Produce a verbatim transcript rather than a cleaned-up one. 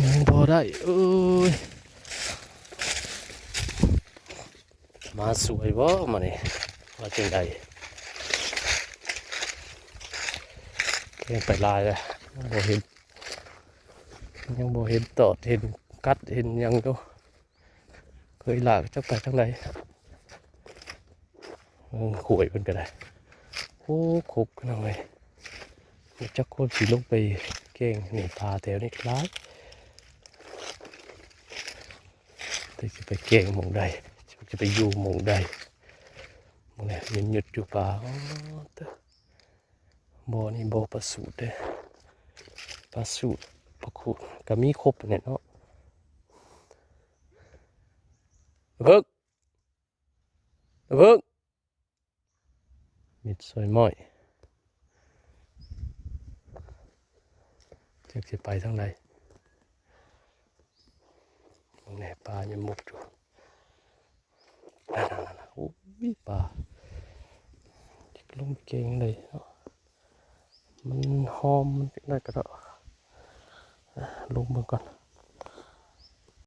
ยังบ่ได้ เอ้ย มาสวยบ่มานี่ ว่าจังใด ยังไปหลายเลย ยังบ่เห็น ยังบ่เห็นตอด เห็นกัด เห็นหยังอยู่ เคยหลากจักไปทางใด เออ ขวยเพิ่นก็ได้ โอ้ คกน้อย จักคนสิลงไปแกง นี่ปลาแถวนี้หลาย แต่สิไปแกงหม่องใด จะไปอยู่หม่องใด หม่องใดมันหยุดอยู่ปลา อ๋อ เด้อ บ่อนี่บ่อปลาสูดเด้อ ปลาสูด ปลาขูด ก็มีครบเนี่ยเนาะ เบิ่ง เบิ่ง มิดซอยม้อย จักสิไปทางใด เบิ่งแหน่ ปลายังมุดอยู่ นั่นๆๆๆ โอ้ย ปลา ลงเก่งเลยเนาะ มันหอม มันได้กระเดาะ อ่ะ ลงเบิ่งก่อน